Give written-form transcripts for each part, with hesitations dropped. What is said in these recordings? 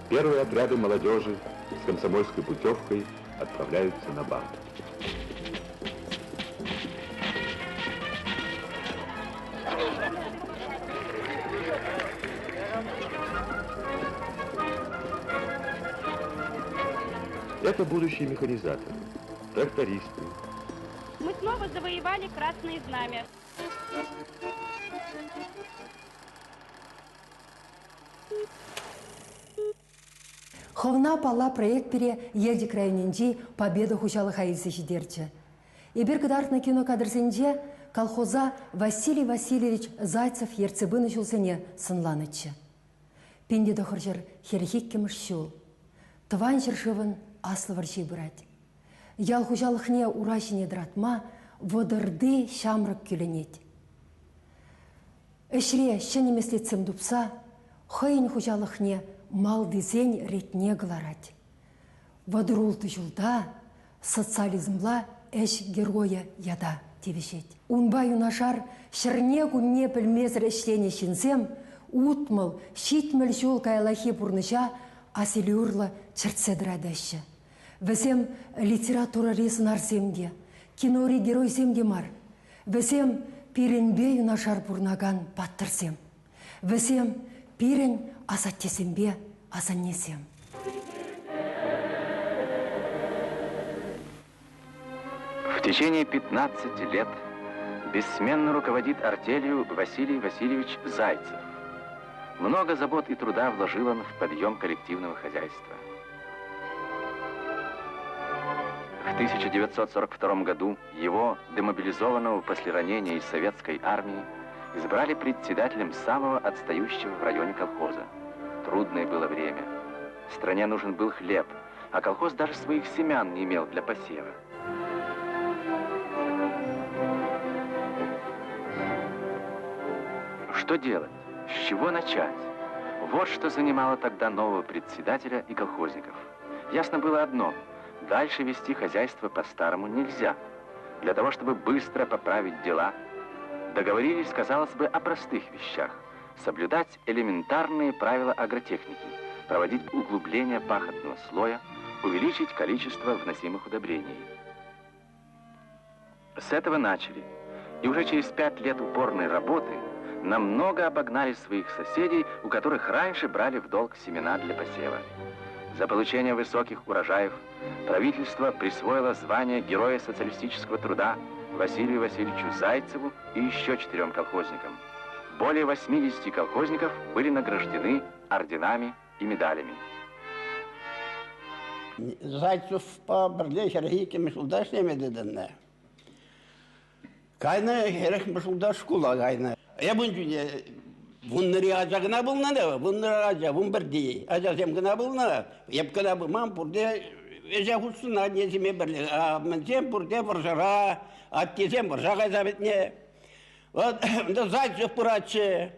Первые отряды молодежи с комсомольской путевкой отправляются на бал. Это будущие механизаторы, трактористы. Мы снова завоевали красное знамя. Хӑвна палла проект пире Елчӗк районӗнчи Победа хуҫалӑха илсе ҫитерчӗ. Эпир кӑтартнӑ кинокадрсенче колхоза Василий Васильевич Зайцев ертсе пынӑ ҫулсене сӑнланӑччӗ. 1900 хӗрхиккӗмӗш ҫул. Тӑван ҫӗршывӑн Аслӑ вӑрҫи пырать. Ял хуҫалӑхне ура ҫине тӑратма вӑтӑрти ҫамрӑк кӳлӗнет. Ӗҫре ҫӗнӗ меслетсем тупса хӑйӗн хуҫалӑхне малтисен ретне кӑларать. Вӑтӑр ултӑ ҫулта социализмла ӗҫ геройӗ ята тивӗҫет. Унпа юнашар ҫӗрне-кунне пӗлмесӗр ӗҫленӗ ҫынсем 60, 70 ҫул каяллахи пурнӑҫа асилӳ чӗртсе тӑратаҫҫӗ. Вӗсем литературӑри сӑнарсем те, кинори геройсем те мар. Вӗсем пирӗнпе юнашар пурӑнакан паттӑрсем. Вӗсем пирӗн асаттесемпе асаннесем. В течение 15 лет бессменно руководит артелью Василий Васильевич Зайцев. Много забот и труда вложил он в подъем коллективного хозяйства. В 1942 году его, демобилизованного после ранения из советской армии, избрали председателем самого отстающего в районе колхоза. Трудное было время. Стране нужен был хлеб, а колхоз даже своих семян не имел для посева. Что делать? С чего начать? Вот что занимало тогда нового председателя и колхозников. Ясно было одно – дальше вести хозяйство по-старому нельзя. Для того, чтобы быстро поправить дела, договорились, казалось бы, о простых вещах. Соблюдать элементарные правила агротехники, проводить углубление пахотного слоя, увеличить количество вносимых удобрений. С этого начали. И уже через 5 лет упорной работы намного обогнали своих соседей, у которых раньше брали в долг семена для посева. За получение высоких урожаев правительство присвоило звание Героя социалистического труда Василию Васильевичу Зайцеву и еще четырем колхозникам. Более 80 колхозников были награждены орденами и медалями. Зайцевпа пӗрле 42-мӗш ҫулта ӗҫлеме тытӑннӑ. Кайнӑ 40-мӗш ҫулта шкула кайнӑ. Эп ун чухне 10-ри ача кӑна пулнӑ та, 10-ри ача, 11-ти ачасем кӑна пулнӑ. Эп кӑна пыман, пурте ӗҫе хутшӑннӑ аннесемпе пӗрле. А мӗнсем пурте вӑрҫӑра, аттесем вӑрҫа кайса пӗтнӗ. Вот Зайцев пыратчӗ,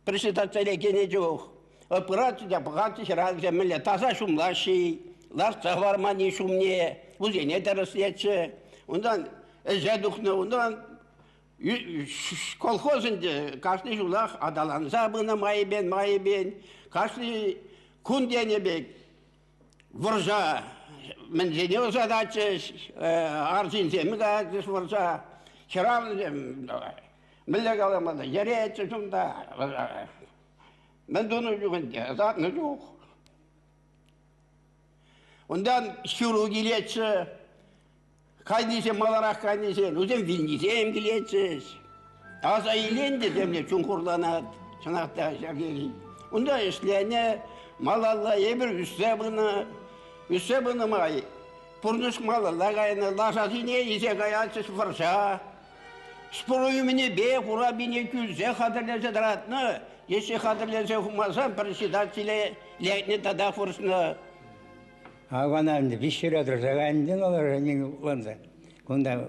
председателе кӗнӗ чух. Вот пыратчӗ те пӑхатчӗ хӗрарӑмсем мӗнле таса ҫумлаҫҫӗ, лартса хӑварманни ҫумне, вӗсене тӗрӗслетчӗ. Унтан ӗҫе тухнӑ, унтан колхоз ӗнтӗ кашни ҫулах аталанса пынӑ майӗпен-майӗпен, кашни кун тенӗ пек вӑрҫа мӗнсене ӑсататчӗҫ, арҫынсем каятчӗҫ вӑрҫа, хӗрарӑмсем мӗнле каламалла, йӗретчӗҫ унта. Мӗн тунӑ чух ӗнтӗ, ӑсатнӑ чух. Унтан ҫыру килетчӗ, кайнисем маларах кайнисем, вӗсем вилнисем килетчӗҫ. Аса илен те темле чун хурланать, чӑнах та ҫак Унта ӗҫленӗ, малалла эпир ӳссе пынӑ. Ӳссе пынӑ май пурнӑҫ малалла кайнӑ, лашасене илсе каятчӗҫ вӑрҫа. Споруймӗнӗпе урапине кӳлсе хатӗрлесе тӑратнӑ. Если хатӗрлесе хумасан председателе лекнӗ тата вӑрҫнӑ. Авана ӗнтӗ 300 тӑрса кайнӑ утланса. Кунта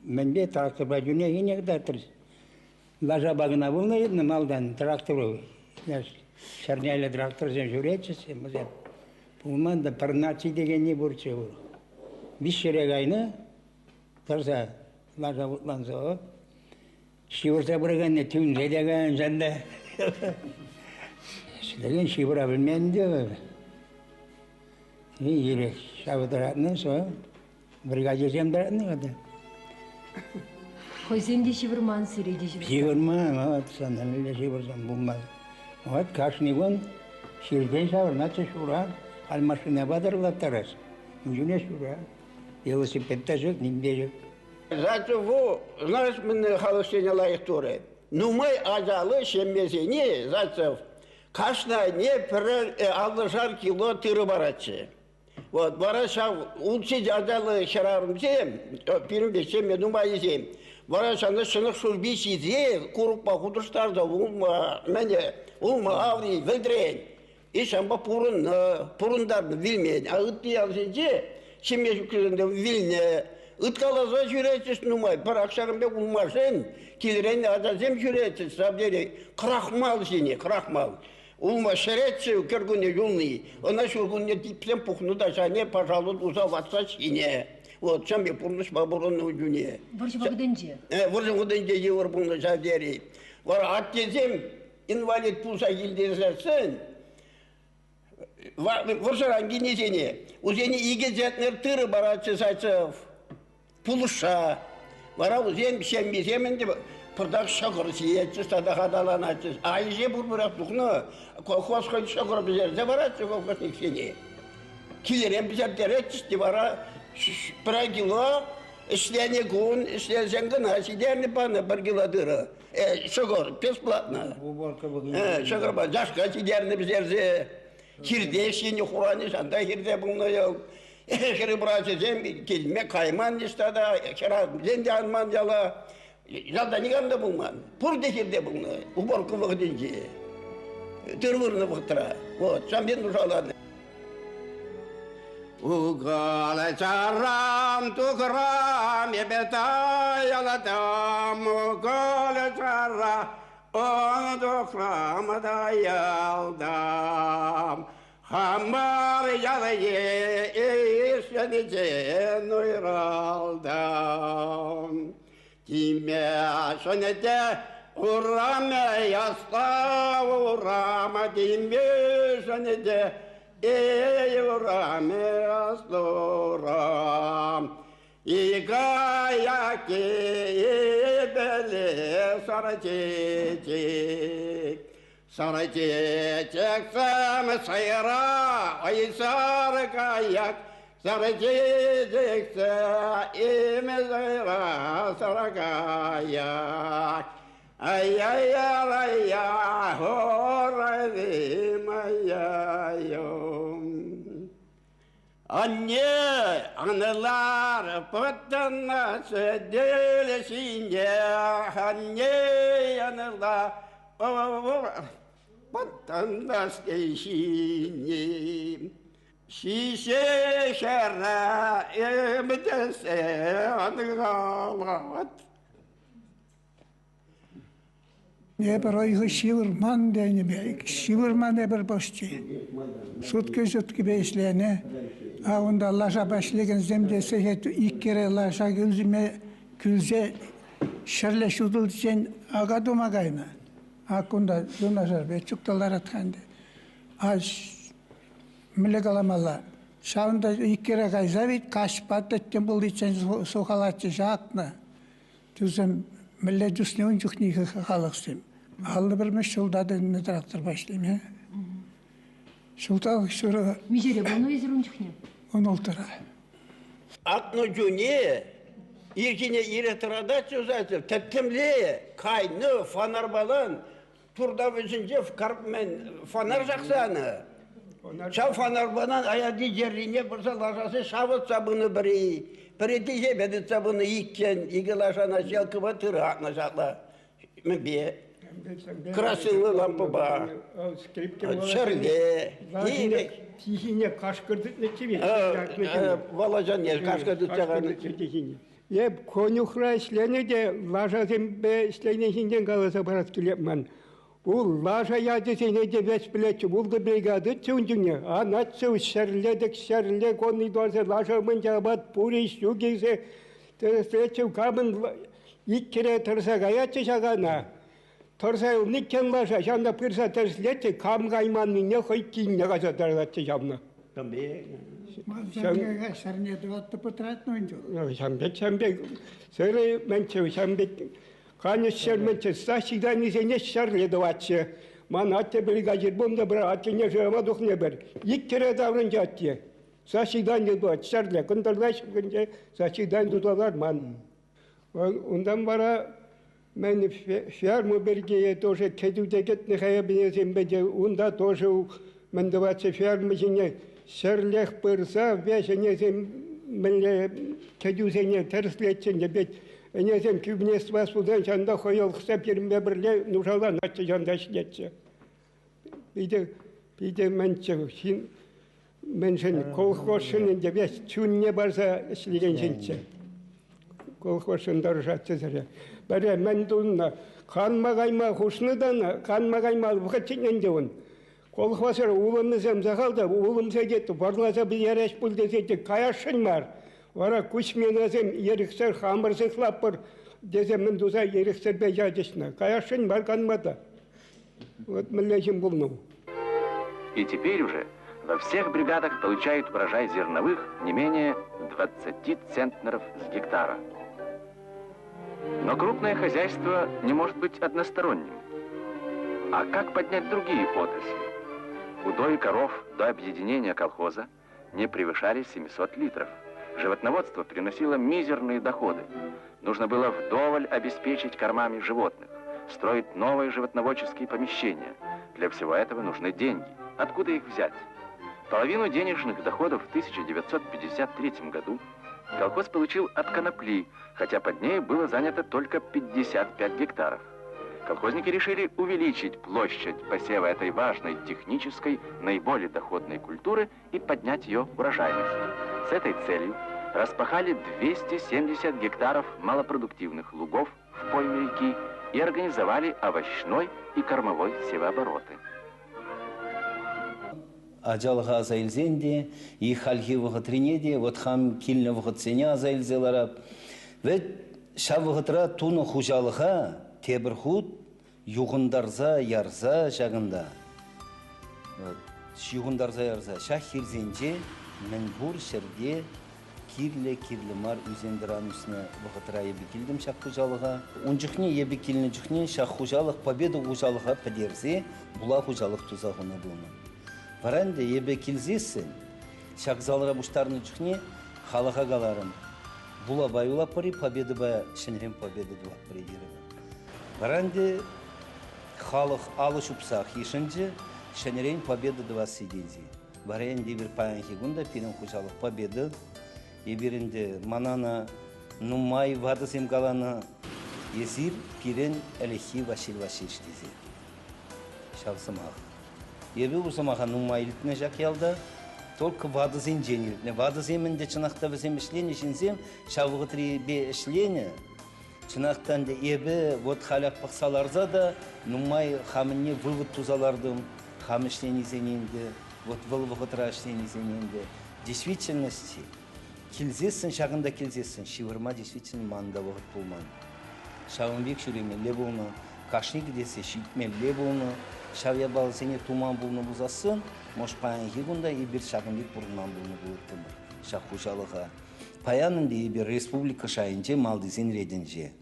мӗнпе тракторпа тӳне ине кӑтартрӗҫ. Лашапа кӑна пулнӑ йытнӑ малтан трактор. Ҫӗрнеллӗ тракторсем ҫӳретчӗҫ вӗсем. Пулман та пӗр наци текенни пурччӗ. 300 кайнӑ тӑрса лаша утланса. Ҫывӑрса пыраканне тӳнсе те кайнӑ та. Ӗҫлекен ҫывӑра пӗлмен те. Ирех ҫавӑ тӑратнӑ, со бригадирсем тӑратнӑ ката. Хӑйсем те ҫывӑрман, сире те ҫывӑрман. Ҫывӑрман, вот сана мӗнле ҫывӑрсан пулмасть. Вот кашни кун ҫиртен ҫаврӑнатчӗ ҫура, халь машинапа тӑрлаттарас. Ун чухне ҫура. Велосипед та ҫук, ним те ҫук. Зайцеву, знаешь, мӗн халӑхсене лайӑх турӗ? Нумай ачаллӑ ҫемьесене Зайцев кашни айне пӗрер аллӑшар кило тырӑ паратчӗ. Вот, вара ҫав ултҫич ачаллӑ хӗрарӑмсем, пирӗн пек ҫемье нумаййисем, вара ҫавна ҫӑнӑх шӳрпи ҫисе курӑкпа хутӑштарса улма, мӗне, улма аври, вӗлтрен. И ҫавӑнпа пурӑннӑ, пурӑнтарнӑ, вилмен. А ытти ялсенче ҫемье ҫуккисем вилнӗ. Ыткаласа ҫӳретчӗҫ нумай. Пӗр ҫакӑн пек улмашен килрен ачасем ҫӳретчӗҫ. Ҫав тери крахмал ҫине, крахмал. Улма ҫӗретчӗ кӗркунне юлни. Ӑна ҫуркунне типсем пухнӑ та ҫане пашалу туса ватса ҫине. Вот, ҫав пек пурнӑҫпа пурӑннӑ чуне. Вӑрҫӑ вӑхӑтӗнче? Вӑрҫӑ вӑхӑтӗнче йывӑр пулнӑ ҫав тери. Вара аттесем инвалид пулса килтесессӗн вӑрҫӑран килнисене усене икӗ центнер тырӑ паратчӗ Зайцев пулӑшса. Вара усем ҫемйисем ӗнтӗ пӑртак ҫӑкӑр ҫиетчӗҫ тата хаталанатчӗҫ. А ӗҫе пурпӗрех тухнӑ. Колхоз хӑй ҫӑкӑр пӗҫерсе паратчӗ колхозниксене. Килӗрен пӗҫерттеретчӗҫ те вара пӗр кило ӗҫленӗ кун ӗҫлесен кӑна ҫитернӗ панӑ пӗр кило тырӑ. Ҫӑкӑр бесплатно. Ҫӑкӑрпа чашка ҫитернӗ пӗҫерсе. Хирте ҫинӗ хуранӗ ҫанта хирте пулнӑ ял. Хӗрупраҫӗсем килме кайман ниҫта та, хӗрарӑмсем те анман яла. Ялта никам та пулман. Пурте хирте пулнӑ уборка вӑхӑтӗнче. Тыр вырнӑ вӑхӑтра. Вот, ҫам пек нушаланнӑ. Уголчарам, туграм, эпӗ таялатам, уголчара, он тухрам таялтам. Хамар яле ишеничен уйралтам. Тиме шөнете ураме ясла урама тиме шөнете эй ураме ясла урам. Икаяки беле сары чечек. Сары чечексем сайра, ай сары каяк, сары чечексе имезайра сары каяк. Ай-яй-яй-яй, хорай-ай-яй. Анне, анӑлар пӑттӑнна сӗтел ҫине, анне, анӑла пӑттӑнна ҫине. Ҫиҫе хӗрӗ ӗмӗтесе ангалать. Эпир ыйхӑ ҫывӑрман тенӗ пек, ҫывӑрман эпир почти. Сутки-суткипе ӗҫленӗ. А унта лашапа ӗҫлекенсем те сехет иккӗре лаша кӳлме кӳлсе ҫӗрле ҫутӑлччен ака тума кайнӑ. А кунта юнашар пек чук та ларать-ха ӗнтӗ. А мӗнле каламалла, ҫавӑнта иккӗре кайса вит каҫпа тӗттӗм пуличчен сухалатчӗҫ акнӑ. Тӳсем мӗнле тӳснӗ ун чухнехи халӑхсем. 51-мӗш ҫулта тытӑннӑ тракторпа ӗҫлеме. Ҫулталӑк ҫурӑ. Миҫере пулнӑ эсир ун чухне? 16-ра. Акнӑ чуне ирхине ирех тӑрататчӗ Зайцев, тӗттӗмле кайнӑ фонарпалан турта вӗҫӗнче мӗн фонарь ҫаксанӑ. Ҫав фонарпанан аялти йӗррине пырса лашасем ҫавӑтса пынӑ пӗри. Пӗри тихепе тытса пынӑ иккен, икӗ лашана ҫелкӑпа тырӑ акнӑ ҫапла. Мӗнпе? Красивый лампӑпа. Ҫӗрле. Тихине кашкӑр тытнӑччӗ ведь. Волочанне кашкӑр тытса кайнӑ. Эп конюхра ӗҫленӗ те лашасемпе ӗҫлени ҫинчен каласа парас килет ман. Ул лаша ячӗсене те веҫ пӗлетчӗ, ултӑ бригадӑччӗ ун чухне. Анатчӗ ҫӗрле-тӗк ҫӗрле конный дворце лаша умӗнче апат пур-и, ҫук-и тесе тӗрӗслетчӗ. Камӑн Иккӗре тӑрса каятчӗ ҫакана. Тӑрса юлни лаша, ҫавна пырса тӗрӗслетчӗ, кам кайманнине хӑй килне кайса тӑратчӗ ҫавна. Сӗрне тӑватты пытратнӑ ӗнтӗ. Ҫам пек, ҫам пек, сӗрӗ мӗнччӗ, ҫам пек канӗҫ ҫӗрмӗнччӗ, саҫҫиданисене ҫӗрле тӑватчӗ. Ман атте бригадир пулнӑ пӗр, аттене шырама тухнӑ пӗр. Иккӗре таврӑнчӗ атте. Саҫҫидан тӑвать, ҫӗрле, кӑнтӑрла ҫывӑхӗнче саҫҫидан туса ларман. Унтан вара мӗн ферма пирки тоже кӗтӳ те кӗтнӗ хӑйӗнсемпе те унта тоже мӗн тӑватчӗ ферма ҫине ҫӗрлех пырса веҫ ӗнесем мӗнле кӗтӳсене тӗрӗслетчӗ ӗнтӗ пет ӗнесем кӳпӗнес тӑвас пулсан ҫавӑнта хӑйӑлӑхса пирӗнпе пӗрле нушаланатчӗ ҫавӑнта ӗҫлетчӗ. Питӗ питӗ мӗнччӗ ҫын мӗншӗн колхозшӑн ӗнтӗ веҫ чунне парса ӗҫлекен ҫынччӗ. Колхозшӑн тӑрӑшатчӗ сӗре. Пӗрре мӗн туннӑ? Канма кайма хушнӑ та ӑна, канма кайма вӑхӑт ҫитнӗ ӗнтӗ ун. Колхозра улӑмӗсем сахал та, улӑмсем те вӑрласа пӗтерес пуль тесе те каясшӑн мар. Вара Кузьминасем ирӗксӗр хамӑр сыхлатпӑр тесе мӗн туса ирӗксӗрпе ячӗҫ-на. Каясшӑн мар канма та. Вот мӗнле ҫын пулнӑ. И теперь уже во всех бригадах получают урожай зерновых не менее 20 центнеров с гектара. Но крупное хозяйство не может быть односторонним. А как поднять другие отрасли? Удои коров до объединения колхоза не превышали 700 литров. Животноводство приносило мизерные доходы. Нужно было вдоволь обеспечить кормами животных, строить новые животноводческие помещения. Для всего этого нужны деньги. Откуда их взять? Половину денежных доходов в 1953 году колхоз получил от конопли, хотя под ней было занято только 55 гектаров. Колхозники решили увеличить площадь посева этой важной технической, наиболее доходной культуры и поднять ее урожайность. С этой целью распахали 270 гектаров малопродуктивных лугов в пойме реки и организовали овощной и кормовой севообороты. Ачалӑха аса илсен те, и хальхи вӑхӑтрине те, вот хам килнӗ вӑхӑтсене аса илсе ларап. Вӗт ҫав вӑхӑтра тунӑ хуҫалӑха тепӗр хут юхӑнтарса ярса ҫакӑнта, юхӑнтарса ярса ҫак хирсенче мӗнпур ҫӗрте кирлӗ-кирлӗ мар ӳсен-тӑран ӳснӗ вӑхӑтра эпӗ килтӗм ҫак хуҫалӑха. Ун чухне эпӗ килнӗ чухне ҫак хуҫалӑх Победа хуҫалӑха пӗтерсе Була хуҫалӑх туса хунӑ пулнӑ. Вара ӗнтӗ эпӗ килсессӗн ҫак залра пуҫтарнӑ чухне халӑха каларӑм, Булапа юлатпӑр-и, Победӑпа ҫӗнӗрен Победа тӑватпӑр-и терӗмӗр. Вара ӗнтӗ халӑх алӑ ҫупсах йышӑнчӗ, ҫӗнӗрен Победа тӑвасси тесе. Вара ӗнтӗ эпир паянхи кун та пирӗн хуҫалӑх Победа. Эпир ӗнтӗ манана нумай ватӑсем каланӑ, эсир пирӗн ӗлӗкхи Василь Васильевич тесе. Ҫав сӑмах. Эпӗ ку сӑмаха нумай илтнӗ ҫак ялта. Только ватӑсенчен илтнӗ. Ватӑсем ӗнтӗ чӑнах та вӗсем ӗҫленӗ ҫынсем ҫав вӑхӑтрипе ӗҫленӗ. Чӑнах та ӗнтӗ эпӗ вот халях пӑхса ларса та нумай хамӑнне вывод туса лартӑм. Хам ӗҫленисене ӗнтӗ, вот вӑл вӑхӑтра ӗҫленисене ӗнтӗ. Действительности килсессӗн, ҫакӑнта килсессӗн ҫывӑрма действительно ман та вӑхӑт пулман. Ҫавӑн пек ҫӳремелле пулнӑ, кашни кӗтесе ҫитмелле пулнӑ. Ҫав япаласене туман пулнӑ пулсассӑн, может, паянхи кун та эпир ҫакӑн пек пурӑнман пулнӑ пулӑттӑмӑр ҫак хуҫалӑха. Паян ӗнтӗ эпир республика шайӗнче малтисен ретӗнче.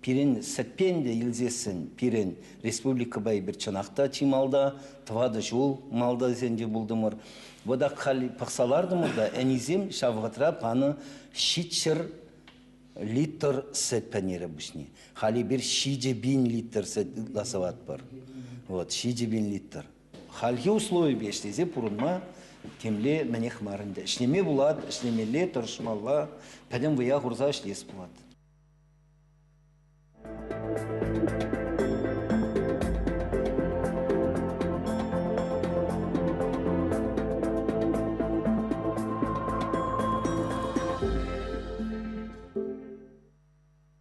Пирӗн сӗтпе ӗнтӗ илсессӗн пирӗн республикӑпа эпир чӑнах та чи малта, 4 ҫул малтисенче пултӑмӑр. Вӑтах халь пӑхса лартӑмӑр та ӗнисем ҫав вӑхӑтра панӑ 700 литр сӗт пӗнерӗ пуҫне. Халь эпир 7000 литр сӗт ытла сӑватпӑр. Вот, 7000 литр. Хальхи условипе ӗҫлесе пурӑнма темле мӗнех мар ӗнтӗ. Ӗҫлеме пулать, ӗҫлемелле, тӑрӑшмалла, пӗтӗм вӑя хурса ӗҫлес пулать.